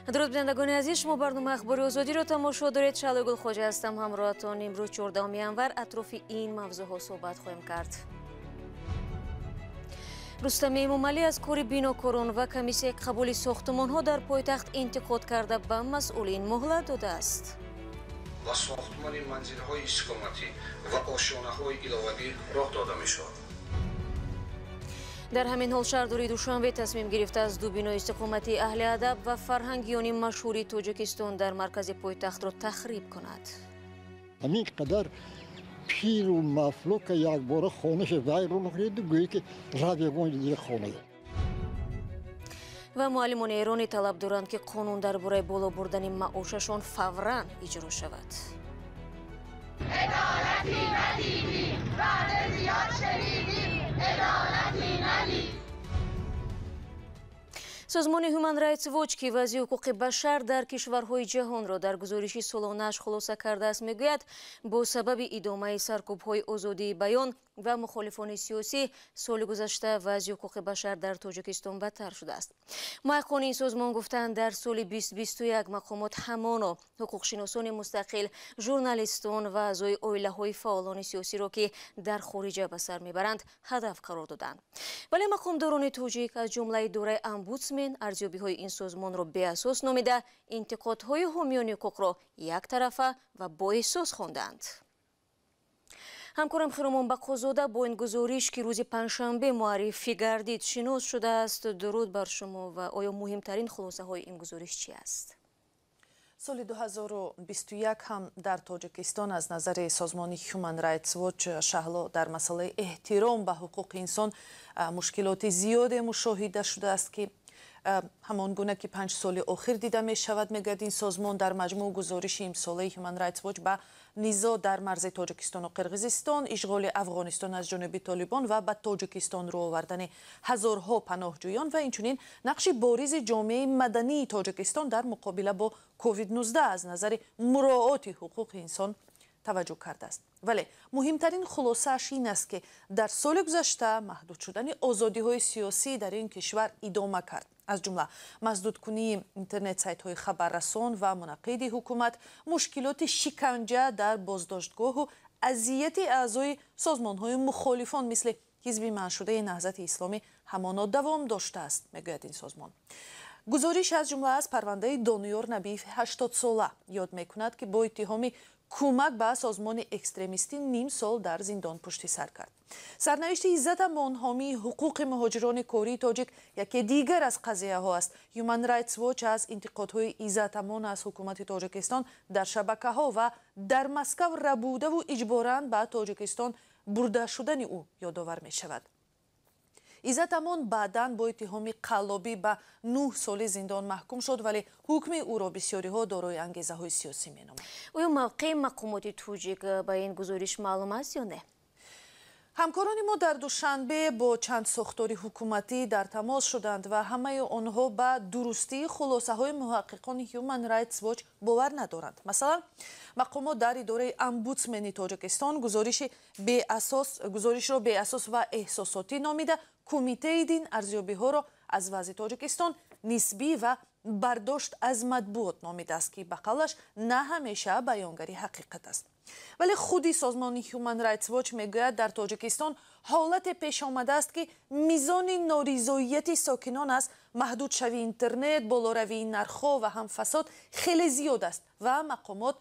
Дуруд бинандагони азиз, шумо барномаи Ахбори Озодиро тамошо доред. Шаҳлои Гулхоҷа ҳастам ҳамроҳатон. Имрӯз 14 январ атрофи ин мавзӯъҳо суҳбат хоҳем кард. Рустами Эмомалӣ аз кори бинокорон ва комиссияи қабули сохтмонҳо дар пойтахт интиқод карда ба масъулин муҳлат додааст. Ва сохтмони манзилҳои истиқоматӣ ва ошёнаҳои иловагӣ роҳ дода мешавад. Дар ҳамин ҳол шаҳрдории Душанбе тасмим гирифтааст ду бинои истиқоматии аҳли адаб ва фарҳангиёни машҳури Тоҷикистон дар маркази пойтахтро тахриб кунад. Ҳамин қадар пиру мафлука якбора хонаша вайрон кунеду гӯе ки рав ягон дигар хона. Ва муаллимони эронӣ талаб доранд, ки қонун дар бораи боло бурдани маошашон фавран иҷро шавад. Адолати надидим, ваъда зиёд шунидим, адолати надидим. Созмони Human Rights Watch, ки вазъи ҳуқуқи башар дар кишварҳои ҷаҳонро дар гузориши солонааш хулоса кардааст, мегӯяд бо сабаби идомаи саркӯбҳои озодии баён ва мухолифони сиёсӣ соли гузашта вазъи ҳуқуқи башар дар Тоҷикистон бадтар шудааст. Муҳаққиқони ин созмон гуфтанд, дар соли 2021 мақомот ҳамоно ҳуқуқшиносони мустақил, журналистон ва аъзои оилаҳои фаъолони сиёсиро, ки дар хориҷа ба сар мебаранд, ҳадаф қарор доданд. Вале мақомдорони тоҷик, аз ҷумлаи идораи омбудсмен, арзёбиҳои ин созмонро беасос номида, интиқодҳои ҳомиёни ҳуқуқро яктарафа ва боэҳсос хондаанд. Ҳамкорам Хиромон Бақозода бо ин гузориш, ки рӯзи панҷшанбе муаррифӣ гардид, шинос шудааст. Дуруд бар шумо, ва оё муҳимтарин хулосаҳои ин гузориш чи аст? Соли 2021 ҳам дар Тоҷикистон аз назари созмони Human Rights Watch, Шаҳло, дар масъалаи эҳтиром ба ҳуқуқи инсон мушкилоти зиёде мушоҳида шудааст, ки ҳамон гуна ки 5 соли охир дида мешавад, мегӯяд ин созмон. Дар маҷмӯъ гузориши имсолаи Human Rights Watch ба низоъ дар марзи Тоҷикистону Қирғизистон, ишғоли Афғонистон аз ҷониби Толибон ва ба Тоҷикистон рӯ овардани ҳазорҳо паноҳҷӯён ва инчунин нақши боризи ҷомеаи мадании Тоҷикистон дар муқобила бо COVID-19 аз назари муроати ҳуқуқи инсон таваҷҷӯҳ кардааст. Вале муҳимтарин хулосааш ин аст, ки дар соли гузашта маҳдуд шудани озодиҳои сиёсӣ дар ин кишвар идома кард, аз ҷумла маҳдудкунии интернет-сайтҳои хабаррасон ва мунаққиди ҳукумат, мушкилоти шиканҷа дар боздоштгоҳу азияти аъзои созмонҳои мухолифон мисли ҳизби манъшудаи Наҳзати Исломӣ ҳамоно давом доштааст, мегӯяд ин созмон. Гузориш аз ҷумла аз парвандаи Дониёр Набиев 80сола ёд мекунад, ки бо иттиҳоми кӯмак ба созмони экстремистӣ ним сол дар зиндон пушти сар кард. Сарнавишти Иззат Амон, ҳомии ҳуқуқи муҳоҷирони кории тоҷик, яке дигар аз қазияҳо аст. Human Rights Watch аз интиқодҳои Иззат Амон аз ҳукумати Тоҷикистон дар шабакаҳо ва дар Москав рабудаву иҷборан ба Тоҷикистон бурда шудани ӯ ёдовар мешавад. Иззат Амон баъдан бо иттиҳоми қаллобӣ ба 9 соли зиндон маҳкум шуд, вале ҳукми ӯро бисёриҳо дорои ангезаҳои сиёсӣ меноманд. Оё мавқеи мақомоти тоҷик ба ин гузориш маълум аст ё не? Ҳамкорони мо дар Душанбе бо чанд сохтори ҳукуматӣ дар тамос шуданд ва ҳамаи онҳо ба дурустии хулосаҳои муҳаққиқони Human Rights Watch бовар надоранд. Масалан, мақомот дар идораи омбудсмени Тоҷикистон гузоришро беасос ва эҳсосотӣ номида, кумитаи дин арзёбиҳоро аз вазъи Тоҷикистон нисбӣ ва бардошт аз матбуот номидааст, ки ба қавлаш на ҳамеша баёнгари ҳақиқат аст. Вале худи созмони Human Rights Watch мегӯяд, дар Тоҷикистон ҳолате пеш омадааст, ки мизони норизоияти сокинон аз маҳдудшавии интернет, болоравии нархҳо ва ҳам фасод хеле зиёд аст ва мақомот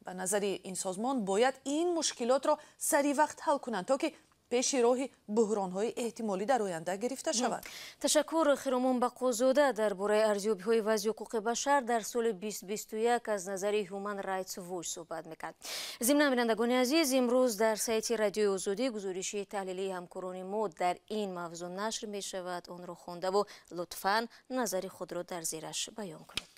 ба назари ин созмон бояд ин мушкилотро сари вақт ҳал кунанд, то ки пеши роҳи буҳронҳои эҳтимолӣ дар оянда гирифта шавад. Ташаккур, Хиромон Бақозода. Дар бораи арзёбиҳои вазъи ҳуқуқи башар дар соли 2021 аз назари Human Rights Watch суҳбат мекард. Зимнан, бинандагони азиз, имрӯз дар сайти Радиои Озодӣ гузориши таҳлилии ҳамкорони мо дар ин мавзӯъ нашр мешавад. Онро хондаву лутфан назари худро дар зераш баён кунед.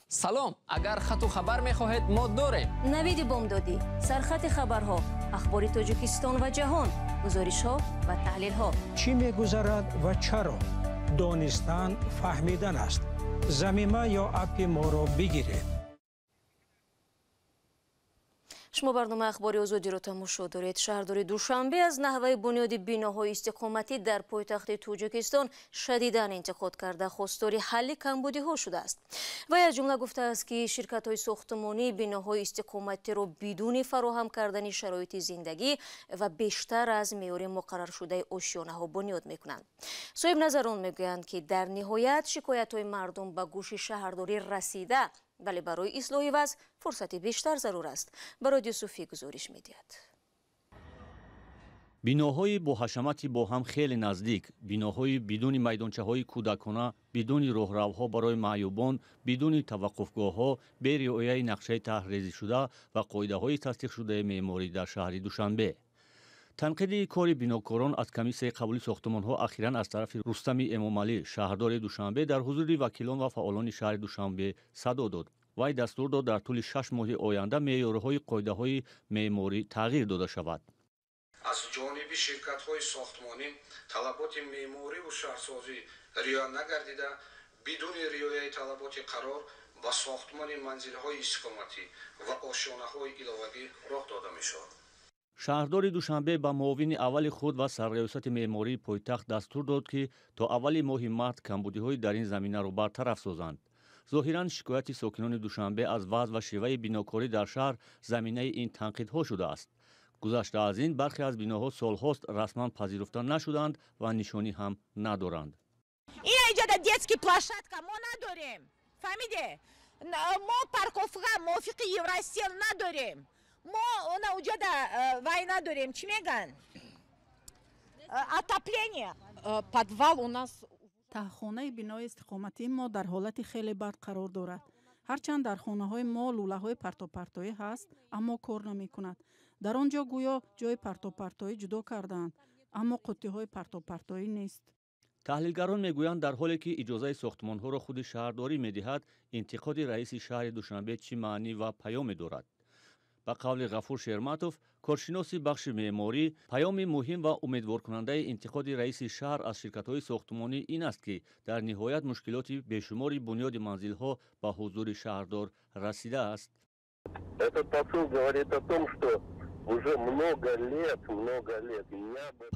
Салом, агар хату хабар мехоҳед, мо дорем. Навиди бомдодӣ, сархати хабарҳо, ахбори Тоҷикистон ва ҷаҳон, гузоришҳо ва таҳлилҳо. Чӣ мегузарад ва чаро? Донистан фаҳмидан аст. Замима ё аппи моро бигиред. Шумо барномаи Ахбори Озодиро тамошо доред. Шаҳрдори Душанбе аз наҳваи бунёди биноҳои истиқоматӣ дар пойтахти Тоҷикистон шадидан интиқод карда, хостори ҳалли камбудиҳо шудааст. Вай аз ҷумла гуфтааст, ки ширкатҳои сохтмонӣ биноҳои истиқоматиро бидуни фароҳам кардани шароити зиндагӣ ва бештар аз меъёри муқарраршудаи ошёнаҳо бунёд мекунанд. Соҳибназарон мегӯянд, ки дар ниҳоят шикоятҳои мардум ба гӯши шаҳрдорӣ расида, вале барои ислоҳи вазъ фурсати бештар зарур аст. Барод Юсуфӣ гузориш медиҳад. Биноҳои бо ҳашамати бо ҳам хеле наздик, биноҳои бидуни майдончаҳои кӯдакона, бидуни роҳравҳо барои маъюбон, бидуни таваққуфгоҳҳо, бе риояи нақшаи таҳрезишуда ва қоидаҳои тасдиқшудаи меъморӣ дар шаҳри Душанбе. Танқиди кори бинокорон аз комиссияи қабули сохтмонҳо ахиран аз тарафи Рустами Эмомалӣ, шаҳрдори Душанбе, дар ҳузури вакилон ва фаъолони шаҳри Душанбе садо дод. Вай дастур дод, дар тӯли 6 моҳи оянда меъёрҳои қоидаҳои меъморӣ тағйир дода шавад. Аз ҷониби ширкатҳои сохтмонӣ талаботи меъмориву шаҳрсозӣ риоя нагардида, бидуни риояи талаботи қарор ба сохтмони манзилҳои истиқоматӣ ва ошёнаҳои иловагӣ роҳ дода мешавад. Шаҳрдори Душанбе ба муовини аввали худ ва сарраёсати меъмории пойтахт дастур дод, ки то аввали моҳи март камбудиҳои дар ин заминаро бартараф созанд. Зоҳиран шикояти сокинони Душанбе аз вазъ ва шеваи бинокорӣ дар шаҳр заминаи ин танқидҳо шудааст. Гузашта аз ин, бархе аз биноҳо солҳост расман пазируфта нашуданд ва нишонӣ ҳам надоранд. Ина иҷода детский площадка мо надорем, фаҳмиде? Мо парковка мувофиқи Евростил надорем. Мо она уҷода вай надорем, чӣ меган? Отопление. Подвал у нас. Таҳхонаи бинои истиқоматии мо дар ҳолати хеле бад қарор дорад. Ҳарчанд дар хонаҳои мо лӯлаҳои партопартоӣ ҳаст, аммо кор намекунад. Дар он ҷо гӯё ҷои партопартоӣ ҷудо кардаанд, аммо қуттиҳои партопартоӣ нест. Таҳлилгарон мегӯянд, дар ҳоле ки иҷозаи сохтмонҳоро худи шаҳрдорӣ медиҳад, интиқоди раиси шаҳри Душанбе чӣ маънӣ ва паёме дорад? Ба қавли Ғафур Шерматов, коршиноси бахши меъморӣ, паёми муҳим ва умедворкунандаи интиқоди раиси шаҳр аз ширкатҳои сохтмонӣ ин аст, ки дар ниҳоят мушкилоти бешумори бунёди манзилҳо ба ҳузури шаҳрдор расидааст.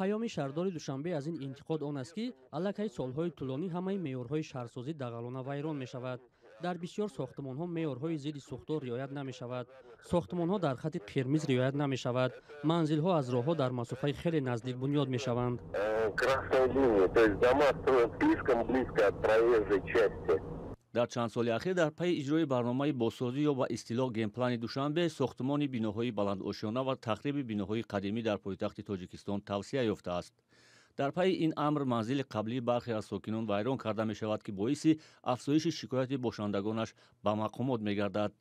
Паёми шаҳрдори Душанбе аз ин интиқод он аст, ки аллакай солҳои тӯлонӣ ҳамаи меъёрҳои шаҳрсозӣ дағалона вайрон мешавад. Дар бисёр сохтмонҳо меъёрҳои зидди сӯхтор риоят намешавад. Сохтмонҳо дар хати қирмиз риоят намешавад. Манзилҳо аз роҳҳо дар масофаи хеле наздик бунёд мешаванд. Дар чанд соли ахир дар пайи иҷрои барномаи бозсозӣ ё ба истилоҳ генплани Душанбе, сохтмони биноҳои баландошёна ва тахриби биноҳои қадимӣ дар пойтахти Тоҷикистон тавсия ёфтааст. Дар пайи ин амр манзили қаблии бархе аз сокинон вайрон карда мешавад, ки боиси афзоиши шикояти бошандагонаш ба мақомот мегардад.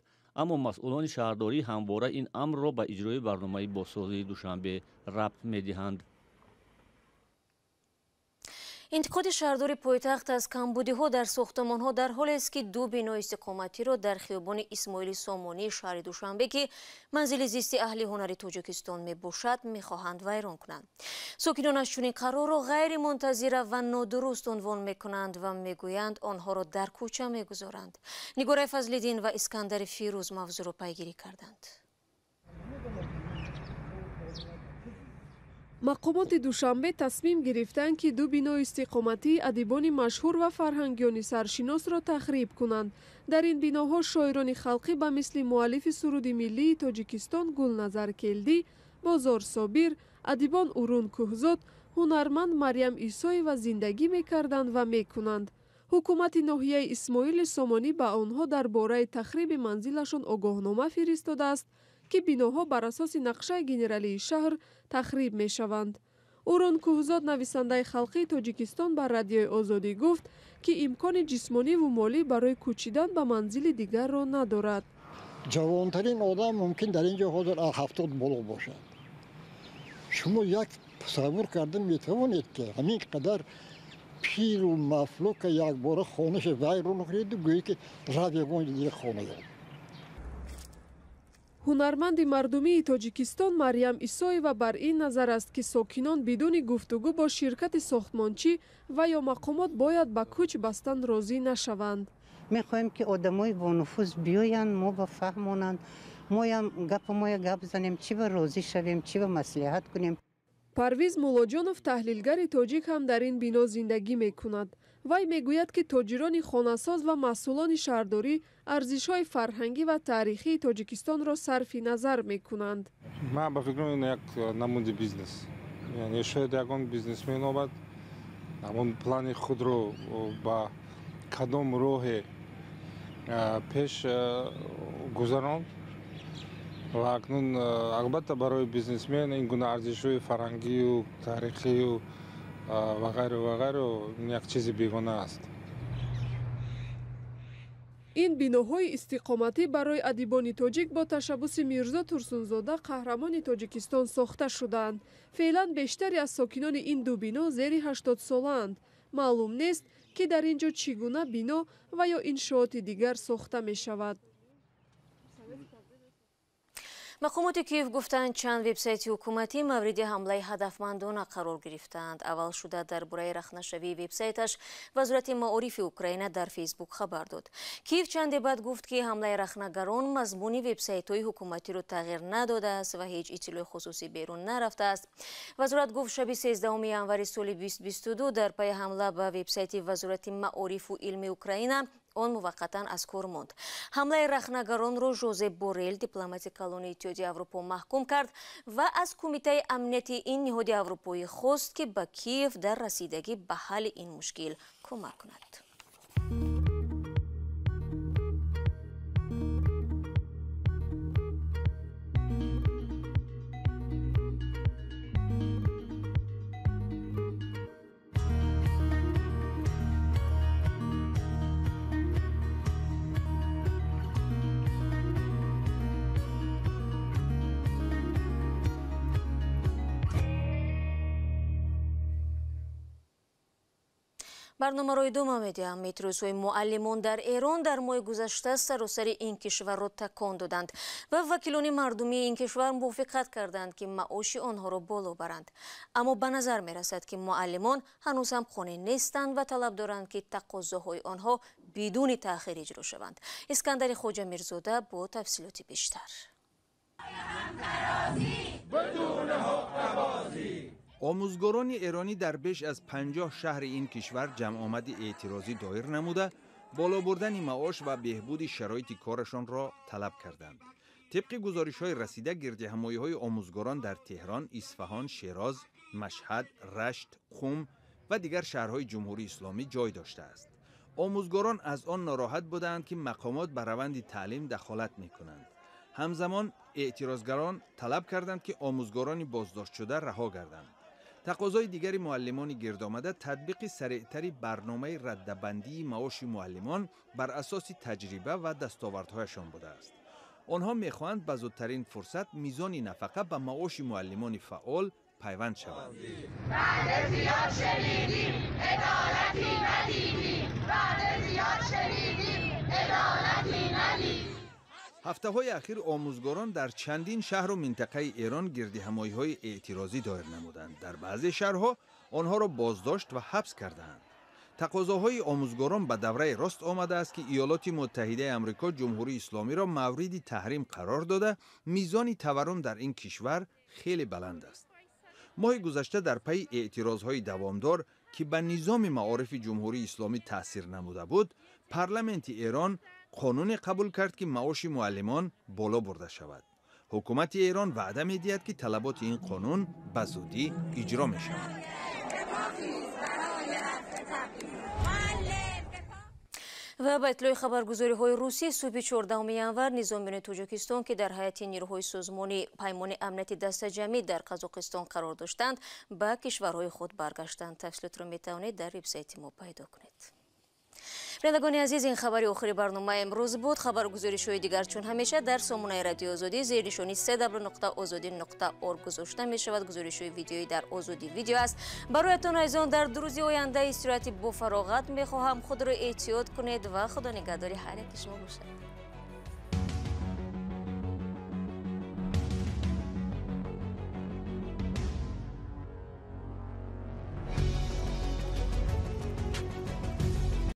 Аммо масъулони шаҳрдорӣ ҳамвора ин амрро ба иҷрои барномаи бозсозии Душанбе рабт медиҳанд. Интиқоди шаҳрдори пойтахт аз камбудиҳо дар сохтмонҳо дар ҳолест, ки ду бинои истиқоматиро дар хиёбони Исмоили Сомонии шаҳри Душанбе, ки манзили зисти аҳли ҳунари Тоҷикистон мебошад, мехоҳанд вайрон кунанд. Сокинонаш чунин қарорро ғайримунтазира ва нодуруст унвон мекунанд ва мегӯянд, онҳоро дар кӯча мегузоранд. Нигораи Фазлиддин ва Искандари Фирӯз мавзӯъро пайгирӣ карданд. Мақомоти Душанбе тасмим гирифтанд, ки ду бинои истиқоматии адибони машҳур ва фарҳангиёни саршиносро тахриб кунанд. Дар ин биноҳо шоирони халқӣ ба мисли муаллифи суруди миллии Тоҷикистон Гулназар Келдӣ, Бозор Собир, адибон Урун Кӯҳзод, ҳунарманд Марьям Исоева зиндагӣ мекарданд ва мекунанд. Ҳукумати ноҳияи Исмоили Сомонӣ ба онҳо дар бораи тахриби манзилашон огоҳнома фиристодааст, ки биноҳо бар асоси нақшаи генералии шаҳр тахриб мешаванд. Урун Кӯҳзод, нависандаи халқии Тоҷикистон, ба Радиои Озодӣ гуфт, ки имкони ҷисмониву молӣ барои кӯчидан ба манзили дигарро надорад. Ҷавонтарин одам мумкин дар ин ҷо ҳозир 70 боло бошад. Шумо як тасаввур карда метавонед, ки ҳамин қадар пиру мафлука якбора хонаша вайрон кунеду гӯед, ки рав ягон дигар хона ёб. Ҳунарманди мардумии Тоҷикистон Марьям Исоева бар ин назар аст, ки сокинон бидуни гуфтугӯ бо ширкати сохтмончӣ ва ё мақомот бояд ба кӯч бастан розӣ нашаванд. Мехоҳем, ки одамои бонуфуз биёянд, мо ба фаҳмонанд. Моям гапа моя гап занем, чӣ ба розӣ шавем, чӣ ба маслиҳат кунем. Парвиз Муллоҷонов, таҳлилгари тоҷик, ҳам дар ин бино зиндагӣ мекунад. Вай мегӯяд, ки тоҷирони хонасоз ва масъулони шаҳрдорӣ арзишҳои фарҳангӣ ва таърихии Тоҷикистонро сарфи назар мекунанд. Ман ба фикрам, ин як намуди бизнес, яъне шояд ягон бизнесмен омад, ҳамон плани худро ба кадом роҳе пеш гузаронд ва акнун албатта барои бизнесмен ин гуна арзишҳои фарҳангию таърихию ва ғайру ва ғайру як чизи бегона аст. Ин биноҳои истиқоматӣ барои адибони тоҷик бо ташаббуси Мирзо Турсунзода, қаҳрамони Тоҷикистон, сохта шудаанд. Феълан бештари аз сокинони ин ду бино зери 80-солаанд. Маълум нест, ки дар ин ҷо чӣ гуна бино ва ё иншооти дигар сохта мешавад. Мақомоти Киев гуфтанд, чанд вебсайти ҳукуматӣ мавриди ҳамлаи ҳадафмандона қарор гирифтаанд. Аввал шуда дар бораи рахнашавии вебсайташ Вазорати маорифи Украина дар Фейсбук хабар дод. Киев чанде баъд гуфт, ки ҳамлаи рахнагарон мазмуни вебсайтҳои ҳукуматиро тағйир надодааст ва ҳеҷ иттилои хусусӣ берун нарафтааст. Вазорат гуфт, шаби 13 январи соли 2022 дар пайи ҳамла ба вебсайти Вазорати маорифу илми Украина он муваққатан аз кор монд. Ҳамлаи рахнагаронро Жозеп Борел, дипломати калони Иттиҳоди Аврупо, маҳкум кард ва аз Кумитаи амнияти ин ниҳоди аврупоӣ хост, ки ба Киев дар расидагӣ ба ҳалли ин мушкил кӯмак кунад. Барномаро идома медиҳам. Эътирозҳои муаллимон дар Эрон дар моҳи гузашта саросари ин кишварро такон доданд ва вакилони мардумии ин кишвар мувофиқат карданд, ки маоши онҳоро боло баранд. Аммо ба назар мерасад, ки муаллимон ҳанӯз ҳам қонеъ нестанд ва талаб доранд, ки тақозоҳои онҳо бидуни таъхир иҷро шаванд. Искандари Хоҷамирзода бо тафсилоти бештар. Омӯзгорони эронӣ дар беш аз 50 шаҳри ин кишвар ҷамъомади эътирозӣ доир намуда, боло бурдани маош ва беҳбуди шароити корашонро талаб карданд. Тибқи гузоришҳои расида, гирдиҳамоиҳои омӯзгорон дар Теҳрон, Исфаҳон, Шероз, Машҳад, Рашт, Қум ва дигар шаҳрҳои Ҷумҳурии Исломӣ ҷой доштааст. Омӯзгорон аз он нороҳат будаанд, ки мақомот ба раванди таълим дахолат мекунанд. Ҳамзамон эътирозгарон талаб карданд, ки омӯзгорони боздоштшуда раҳо гарданд. Тақозои дигари муаллимони гирдомада татбиқи сареътари барномаи раддабандии маоши муаллимон бар асоси таҷриба ва дастовардҳояшон будааст. Онҳо мехоҳанд ба зудтарин фурсат мизони нафақа ба маоши муаллимони фаъол пайванд шавад. Ҳафтаҳои ахир омӯзгорон дар чандин шаҳру минтақаи Эрон гирдиҳамоиҳои эътирозӣ доир намуданд. Дар баъзе шаҳрҳо онҳоро боздошт ва ҳабс кардаанд. Тақозоҳои омӯзгорон ба давраи рост омадааст, ки Иёлоти Муттаҳидаи Амрико Ҷумҳурии Исломиро мавриди таҳрим қарор дода, мизони таваррум дар ин кишвар хеле баланд аст. Моҳи гузашта дар пайи эътирозҳои давомдор, ки ба низоми маорифи Ҷумҳурии Исломӣ таъсир намуда буд, парламенти Эрон қонуне қабул кард, ки маоши муаллимон боло бурда шавад. Ҳукумати Эрон ваъда медиҳад, ки талаботи ин қонун ба зудӣ иҷро мешавад. Ва ба иттилои хабаргузориҳои русӣ, субҳи 14 январ низомиёни Тоҷикистон, ки дар ҳайати нерӯҳои созмони Паймони амнияти дастаҷамъӣ дар Қазоқистон қарор доштанд, ба кишварҳои худ баргаштанд. Тафсилотро метавонед дар вебсайти мо пайдо кунед. Бинандагони азиз, ин хабари охири барномаи имрӯз буд. Хабаргузоришҳои дигар чун ҳамеша дар сомонаи Радиои Озодӣ зери нишони cw.ozodi.org гузошта мешавад. Гузоришҳои видеоӣ дар Озодӣ видео аст. Бароятон азизон дар ду рӯзи оянда истироҳати бофароғат мехоҳам. Худро эҳтиёт кунед ва Худо нигаҳдори ҳар яки шумо бошад.